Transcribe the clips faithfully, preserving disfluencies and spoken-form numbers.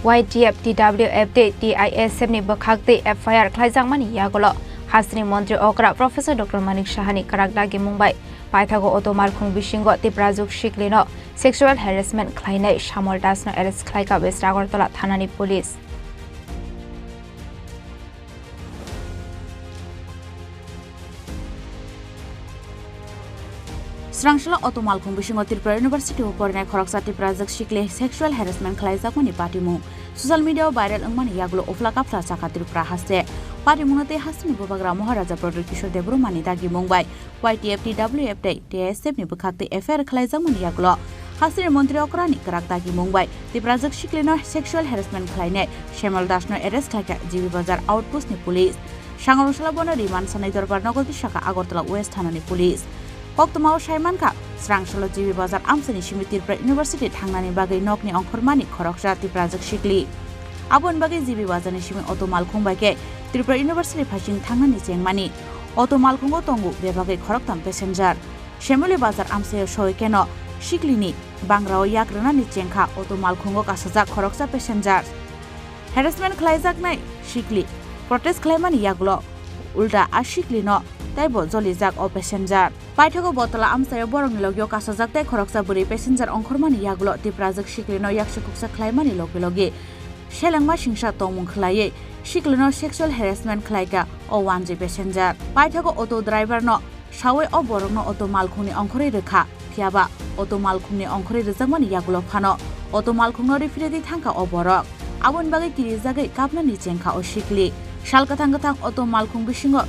Y T F, T W F tei T I S F ni bwkhak tei F I R khlaijakmani yagulo hasteni montri okra Professor Doctor Manik Saha ni kwrak dagimung bai paithago auto malkhung bisingo Tiprajwk siklino sexual harassment khlainai Shyamol Das no arrest khlaikha West Agartala thanani police. Srangsalo auto malkhung bisingo Tripura University o porinai khoroksa Tiprajwk sikli sexual harassment khlaijakmani patimung social media o viral wngmani yagulo uphla kaphla chakha Tripura haste. Patimungno tei hasteni bubagra Maharaja Pradyut Kishore Debbarma ni dagimung bai Y T F, T W F tei T S F ni bwkhak tei F I R khlaijakmani yagulo hasteni montri okrani kwrak dagimung bai Tiprajwk siklino sexual harassment khlainai Shyamol Das no arrest khlaikha G B Bazar outpost ni police. Sangrong salo bono remand sanai dorbar nogor tisaka Agartala West thanani police. Koktwmao saimankha, srangsalo G B Bazar amchaini simi Tripura University thangnani bagwi nokni ongkhormani khoroksa Tiprajwk sikli. Aboni bagwi G B Bazarni simi auto malkhung bai khe Tripura University phaising thangnani chengmani. Auto malkhungo tongo bebagwi khoroktham passenger. Shyamoli Bazar amchaio soi kheno siklini bangrao yak rwnani chengkha auto malkhungo kasajak khoroksa passenger. Harassment khlaijaknai sikli protest khlaimani yagulo ulta a siklino teibo jolijak o passenger. Paithago Botala amchaio borokni logio kasajak tei khoroksa bwrwi passenger ongkhormani yagulo Tiprajwk siklino yaksi khuksa khlaimani logi logi selengma singsa tongmung khlaiwi siklino sexual harassment khlaikha o wanjwi passenger. Paithago auto driver no sawi o borokno auto malkhungni ongkhorwi rwkha, phiyaba auto malkhungni ongkhorwi rwjakmani yagulo phano auto malkhungno riphirwi thangkha o borok. Aboni bagwi kirijagwi kapnani chengkha o sikli. Sal kwthang kwthang auto malkhung bisingo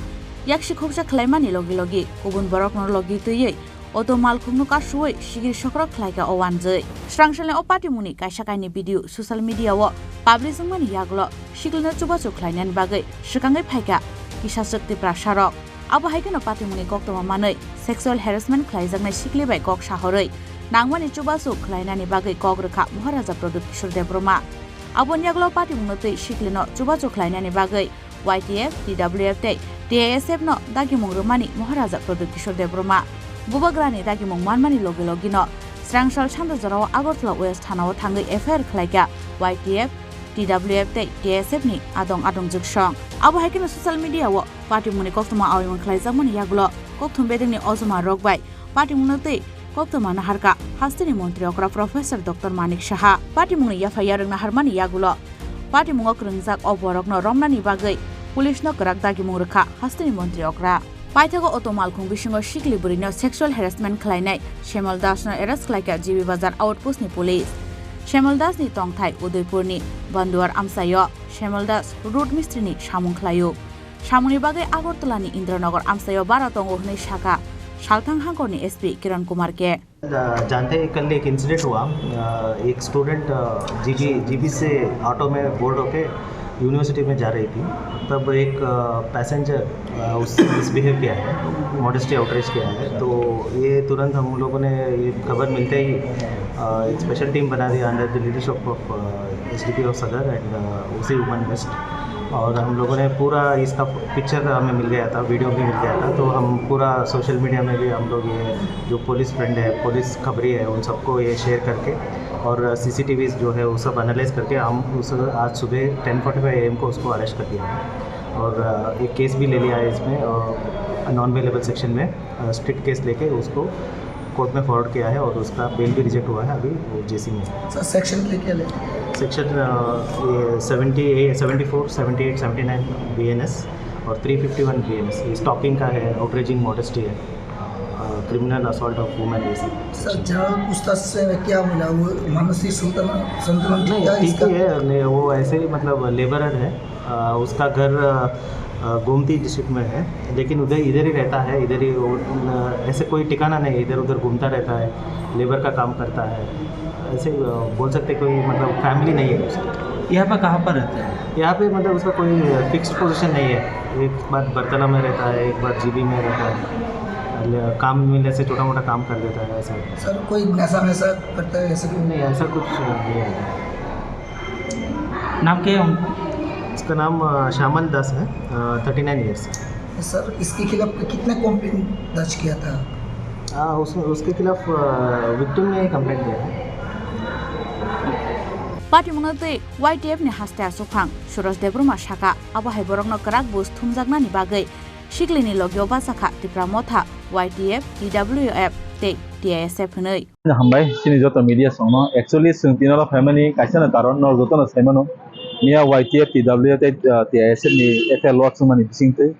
yaksi khuksa khlaimani logi logi kubun borokno logi twiwi auto malkhungno kasuwi sigiri sokrok khlaikha o wanjwi. Srangsalni o patimungni kaisa kainwi video social media o publish wngmani yagulo siklino chubachu khlainani bagwi swkangwi phaikha kisaswk Tiprasarok. Abo hai kheno patimungni koktwma manwi sexual harassment khlaijaknai sikli bai kok sahorwi nangmani chubachu khlainani bagwi kok rwkha Maharaja Pradyut Kishore Debbarma. Aboni yagulo patimungno twi siklino chubachu khlainani bagwi Y T F, T W F tei T I S F no dagimung rwmani Maharaja Pradyut Kishore Debbarma. Bubagrani dagimung manmani logi logino Srangsal Santa jorao Agartala West thanao thangwi F I R khlaikha Y T F, T W F tei T S F ni adong adong jwksong. Abo hai kheno social media o patimungni koktwma awimung khlaijakmani yagulo kokthum bedengni ojoma rok bai patimungno tei koktwma naharkha hasteni montri okra Professor Doctor Manik Saha. Patimungni yaphai yarwng naharmani yagulo patimungo kwrwngjak o borokno romnani bagwi police no kwrak dagimung rwkha hasteni montri okra. Paithago auto malkhung bisingo sikli bwrwino sexual harassment khlainai Shyamol Das no arrest khlaikha G B Bazar outpost ni police. Shyamol Das ni tongthai Udaipur ni Banduar amchaio. Shyamol Das road mistri ni samung khlaio. Samungni bagwi Agartala ni Indranagar amchaio bara tongo hwnwi sakha Salthang hangkor ni S P Kiran Kumar K. अ, जानते हैं, कल एक इंसिडेंट हुआ। अ, एक स्टूडेंट, अ, GB, GB से ऑटो में बोर्ड होके यूनिवर्सिटी में जा रही थी। तब एक, अ, पैसेंजर, अ, उससे मिसबिहेव किया है, मॉडेस्टी आउटरेज किया है। तो ये तुरंत हम लोगों ने ये खबर मिलते ही, अ, एक स्पेशल टीम बना दिया under the leadership of, अ, एसडीपीओ सदर and, अ, ओसी वुमेन वेस्ट। और हम लोगों ने पूरा इसका पिक्चर हमें मिल गया था, वीडियो भी मिल गया था, तो हम पूरा सोशल मीडिया में भी हम लोग ये जो पुलिस फ्रेंड है, पुलिस खबरी है, उन सबको ये शेयर करके और सीसीटीवी जो है वो सब एनालाइज करके हम उस आज सुबह टेन फोर्टी फाइव एएम को उसको अरेस्ट कर दिया है। और, अ, एक केस भी ले लिया है इसमें, अ, नॉन बेलेबल सेक्शन में, अ, स्ट्रिक्ट केस लेके उसको कोर्ट में फॉरवर्ड किया है और उसका बेल भी रिजेक्ट हुआ है अभी वो जेसी में। सर, सेक्शन क्या क्या लेते हैं? सेक्शन, अ, ये seventy A, seventy four, seventy eight, seventy nine BNS और थ्री फिफ्टी वन बीएनएस। ये स्टॉकिंग का है, आउटरेजिंग मॉडेस्टी है, अ, क्रिमिनल असॉल्ट ऑफ वुमेन, ये सब। सर, जनरल पूछताछ से क्या मिला? वो मानसिक संतुलन, संतुलन ठीक नहीं, था ठीक इसका? ही है, नहीं, वो ऐसे ही मतलब लेबरर है। अ, उसका घर, अ, अ, गोमती डिस्ट्रिक्ट में है, लेकिन उधर, इधर ही रहता है, इधर ही वो, अ, ऐसे कोई ठिकाना नहीं है, इधर उधर घूमता रहता है, लेबर का काम करता है। ऐसे, अ, बोल सकते कोई मतलब फैमिली नहीं है उसकी। यहाँ पर कहाँ पर रहता है? यहाँ पे मतलब उसका कोई फिक्स्ड पोजीशन नहीं है, एक बार बरतला में रहता है, एक बार जीबी में रहता है, ल-, काम मिलने से छोटा मोटा काम कर देता है ऐसा। सर, कोई नशा वशा करता है ऐसे कोई? नहीं, ऐसा कुछ नहीं है। नाम क्या है उनका? उसका नाम, अ, श्यामल दास है, अ, थर्टी नाइन ईयर्स। सर, इसके खिलाफ कितने कंप्लेंट दर्ज किया था? हाँ, उस, उसके खिलाफ, अ, विक्टिम ने ही कंप्लेंट दिया है। Patimungno twi Y T F ni haste achukphang Suros Debbarma sakha, abo hai borokno kwrak buj thumjaknani bagwi siklini logio bachakha Tipra Motha, Y T F, T W F tei T I S F hwnwi. Hambai, chini joto media songno. Actually, chwng tinoro phaimani kaisa no karon, no joto no saimano. Miya Y T F, T W F tei, uh, T I S F ni F I R lodge wngmani bisingtwi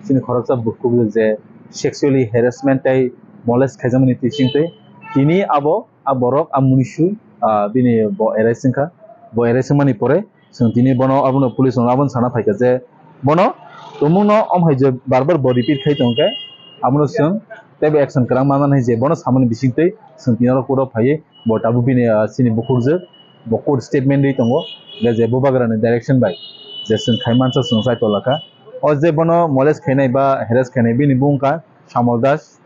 chini khoroksa bukhuk je sexually harassment tei molest khaijakmani bisingtwi tini abo a borok a munisu, ah, bini bo arrest wngkha. Bo arrest wngmani pore chwng tini bono, abono police rok abono sana phaikha je bono tumungno om hai je bar bar bo repeat khai tongkhe, abono chwng teibo action kwrang manmani hai je bono samani bisingtwi chwng tini oro court o phaiwi bo tabuk bini, ah, chini bukhukjwk bo court statement rwi tongo je, je bubagrani direction bai je chwng khai mansa chwng chai tolakha. O je bono molest khainai ba harass khainai bini bung wngkha Samol Das,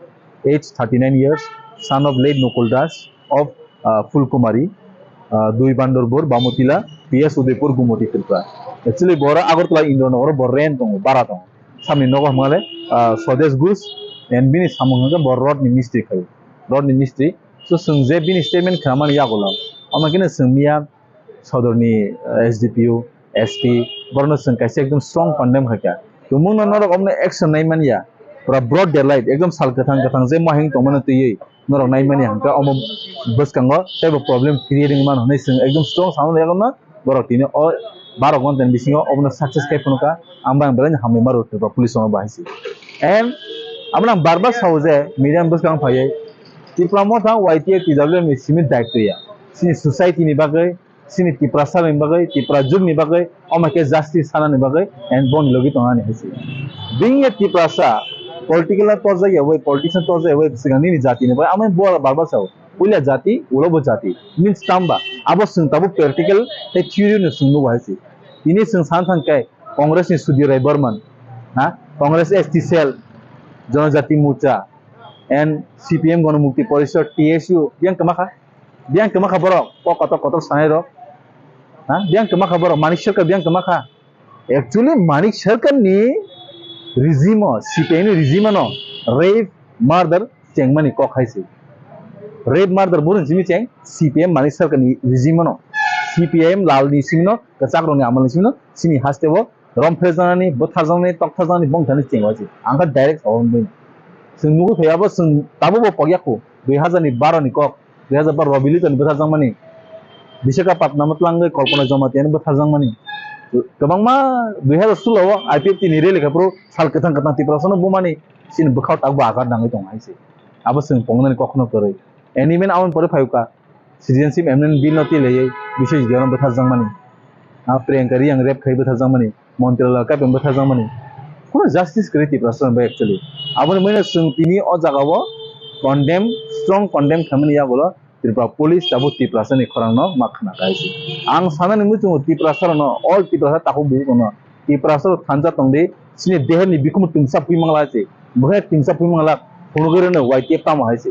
age thirty nine years, son of late Nukul Das of, uh, Phulkumari, uh, Dui Bandorbur, Bamutila, P S Udaipur, Gumoti, Tripura. Actually, boro Agartala Indranogoro bo rent tongo, bara tongo. Samni nogo hwnmale, uh, Swadesh Ghosh, and bini samung hwnkhe bo rod ni mistri khaio. Rod ni mistri. So, chwng je bini statement khnamani yagulo, omo kheno chwng miya sodorni, eh, S D P O, S P, borokno chwng kaisa ekdom strong condemn khaikha. Tumungno norok omono action nai manya, pura broad daylight, ekdom sal kwthang kwthang je mohing tongmani twiwi norok nai manya hwnkhe omo bwskango teibo problem create wngmano hwnwi chwng ekdom strong samani yakarno borok tini o baro ghonta ni bisingo obono success khai phunukha. Ang bai ang belai no hambai ma rw Tripura police rokno bahai se. And abono ang bar bar sao je media ni bwskango phaiwi Tipra Motha Y T F T W F ni simi daitw ya chini society ni bagwi, chini Tiprasa ni bagwi, Tipra jwk ni bagwi, omo khe justice sanani bagwi, and boni logi tongnani hai se. Being a Tiprasa, political no torjak ya bai, politics no torjak ya bai, swkang nini jati ni bagwi, amo bo bar bar sao. Puila jati, ulo bo jati. Means tamba, abo swng tabuk practical tei theory no swng nugo hai se. Tini swng san thang khe Congress ni Sudhir Rai Barman, ha? Congress S T cell, Janajati Morcha, and C P M Ganamukti Porishad, T S U, biyang kwma kha? Biyang kwma kha borok, kok kotor kotor sanai rok. Ha? Biyang kwma kha borok, Manik Sarkar biyang kwma kha? Actually, Manik Sarkar ni regime o, C P I M ni regime no rape, murder chengmani kok hai se. Rape, murder boro simi cheng, C P M Manik Sarkar ni regime no. C P I M lal ni simi no, kwchak rok ni amal ni simi no, chini haste o romphrejaknani, bwtharjaknani, toktharjaknani bongthani cheng o se. Ang kha direct sao wngwi. Chwng nugwi phai abo chwng tabuk bo pokya khu, dui hazar ni baro ni kok. Dui hazar baro Ravi Luthra ni bwtharjakmani, Visakhapatnam o twlangwi Kalpana Jamatia ni bwtharjakmani, kwbangma dui hazar solo o I P F T ni rally khe phuru sal kwthang kwthang Tiprasa no bumani chini bwkhao takbo agar nangwi tongo hai se. Abo chwng tongnani kokno kwrwi. And even aboni pore phai kha citizenship amendment bill no twi laiwi Biswajit Debbarma bwtharjakmani, ah, Priyanka Reang rape khai bwtharjakmani. Montri Lal Kapeng bwtharjakmani. Kheno justice kwrwi Tiprasa bai actually. Aboni mane chwng tini o jaga o condemn, strong condemn khaimani yagulo Tripura police tabuk Tiprasa ni khorang no ma khna kaisi. Ang sanani muchungo Tiprasa rok no, all Tiprasa takhuk bukhuk rok no, Tiprasa rok thansa tongdi, chini deher ni bikhum twngsa pui mangla si, bwkhak twngsa pui mangla, phunugwi rwno Y T F tamo hai si.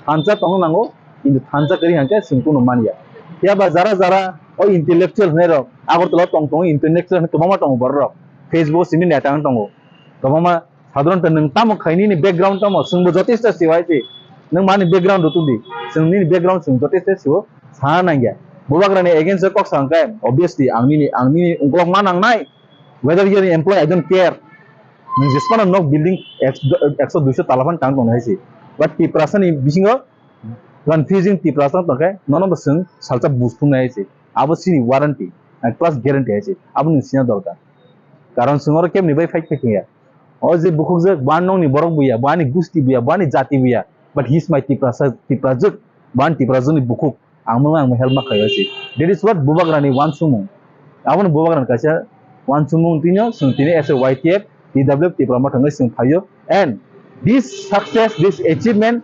Thansa tongna nango, Kintu thansa kwrwi hwnkhe chwng kunu manya. Phiya ba jara jara o intellectual hwnwi rok Agartala o tong tongo, intellectual hwnwi kwbangma tongo borok rok. Facebook o simi neta wng tongo. Kwbangma sadharanto nwng tamo khai nini background tamo chwngbo jotesto si hai se. Nwng mani background rw tubdi. Chwng nini background chwng jotesto si o sana nangya. Bubagrani against o kok sa hwnkhe obviously ang nini ang nini ungkolok ma nangnai. Whether you are employee, I don't care. Nwng jesmano nok building ekso duiso tala phan tang tongnai hai se. But Tiprasa ni bisingo confusing Tiprasa tongkhe nono bo chwng salsa buj thumnai hai se. Abo chini warranty, and plus guarantee hai se. Abo nwng sina dorkar. Karon chwng oro kebni bai fight khai thangya. O je bukhukjak, bo ani nokni borok buya, bo ani gusti buya, bo ani jati buya. But he is my Tiprasa, Tiprajwk, bo ani Tiprajwkni bukhuk. Ang mano ang help ma khlaiwi se. That is what Bubagrani wansukmung. Aboni Bubagrani kaisa wansukmung tino, chwng tini as a Y T F, T W F Tipra Motha wngwi chwng phaio. And this success, this achievement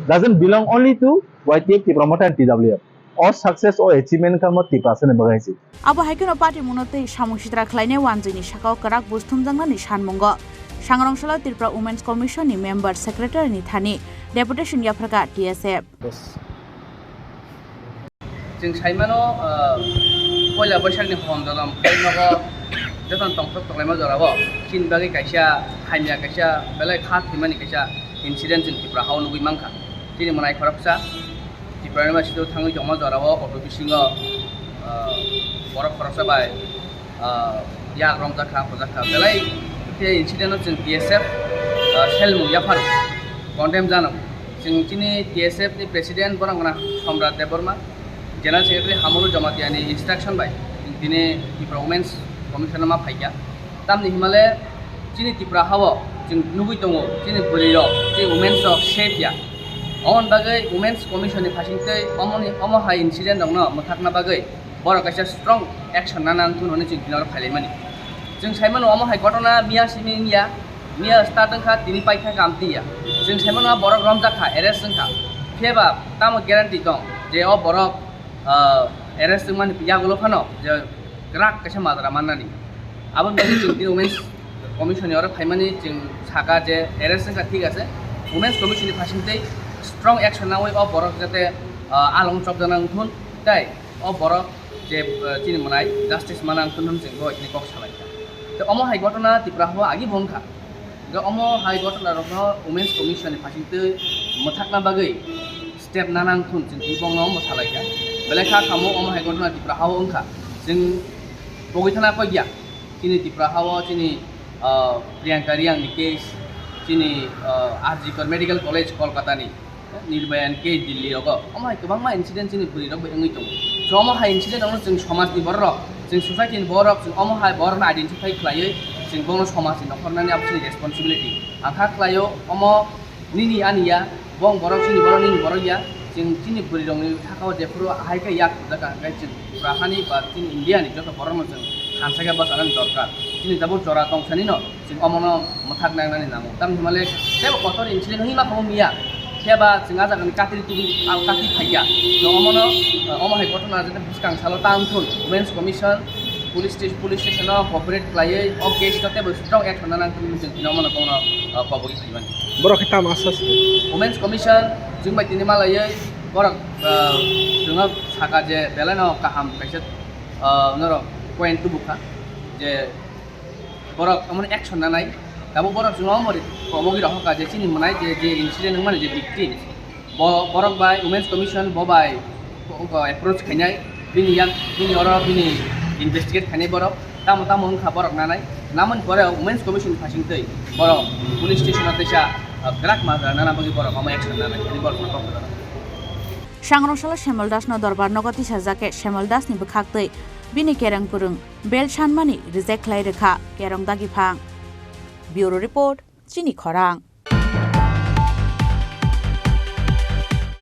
doesn't belong only to Y T F Tipra Motha and T W F. O success, o achievement wngkha mo Tiprasa ni bagwi se. Abo hai kheno patimungno twi samung sitra khlainai wanjwini sakao kwrak buj thumjaknani sanmungo. Sangrong salo Tripura Women's Commission ni member secretary ni thani deputation yapharkha T S F. Chwng saimano, ah, poila Boishakni hondolom khe nogo jotono tongthok tonglaima jorao chini bagwi kaisa hamya, kaisa belai kha thwimani kaisa incident chwng Tripura hao nugwi mankha. Chini mwnai khoroksa Tripura University o thangwi tongma jorao auto bisingo, Borok khoroksa bai, ah, yak romjak kha, hojak kha. Belai khe incident-o chwng T S F, ah, selmung yaphar condemn jano. Chwng chini T S F ni president borok wngkha Somrat Debbarma, general secretary Hamuru Jamatia ni instruction bai tini Tripura Women's Commission-o ma phaikha. Tamni himale chini Tripura hao chwng nugui tongo, chini bwrwi rok, chini women's rok safe ya. Omoni bagwi Women's Commission ni phasingtwi omoni, omo hai incident rokno mwthakna bagwi borok kaisa strong action nana wngthun hwnwi chwng tini oro phailaimani. Chwng saimano omo hai ghotona miya simi wngya, miya start wngkha, tini paikha kamtiya. Chwng saimano borok romjak kha, arrest wngkha. Phiya ba tamo guarantee tong je o borok, ah, arrest wngmani yagulo phano je kwrak kaisa majra mannani. Aboni bagwi chwng tini Women's Commission ni oro phaimani chwng saka je arrest wngkha, thik ase. Women's Commission ni phasingtwi strong action nawi o borok jate, ah, along chopjana wngthun, tei o borok je, ah, chini mwnai justice mana wngthun hwn chwng bo chini kok salaikha. Tei omo hai ghotona Tripura hao agi bo wngkha. Hwnkhe omo hai ghotona rokno Women's Commission ni phasingtwi mwthakna bagwi step nana wngthun chwng tini bongno omo salaikha. Belai kha kamo omo hai ghotona Tripura hao wngkha. Chwng pogwi thana kok ya. Chini Tripura hao chini, ah, Priyanka Reang ni case, chini, ah, R G Kar Medical College Kolkata ni, Nirbhaya ni case Delhi rogo. Omo hai kwbangma incident chini bwrwi rok bai wngwi tongo. So omo hai incident rokno chwng somaj ni borok rok, chwng society ni borok rok, chwng omo hai borok no identify khlaiwi chwng bono somaj ni nokhornani abo chini responsibility. Ang kha khlaio omo nini ani ya, bong borok chini borok nini borok ya, chwng chini bwrwi rokni sakao jephuru ahai khe yak khujak kha, hwnkhe chwng Tripura hani ba chini India ni joto borok no chwng thansa khe bwchanani dorkar. Chini tabuk jora tongsanino chwng omono mwthak nangnani nango. Tamni hwnmale teibo kotor incident wngwi ma kha miya, phiya ba chwng ah jagani katri tubui, ah, katri phaikya. No omono, ah, omo hai ghotona jete bwskang salo tang thun Women's Commission, police station, police station o cooperate khlaiwi o case no teibo strong action nana wngthun hwnwi chwng tini omono bongno, ah, kobogwi phaimani. Borok khe tamo asa se? Women's Commission chwng bai tini malaiwi borok, ah, chwngno saka je belai no kaham kaisa, ah, norok point tubukha je borok omono action nanai. Tabuk borok chwngno omo kobogwi rohorkha je chini mwnai je, je incident wngmani je victim, bo borok bai Women's Commission bo bai approach khainai, bini yak, bini oro bini investigate khainai borok, tamo tamo wngkha borok nanai, namoni pore Women's Commission phasingtwi borok police station o teisa, ah, kwrak majra nana bagwi borok omo action nanai, ani borok no kok. Sangrong salo Shemal Das no dorbar nogo tisajak khe Shemal Das ni bwkhak twi bini kereng kwrwng bel sanmani reject khlai rwkha Kerong Dagiphang. Bureau Report, Chini Khorang.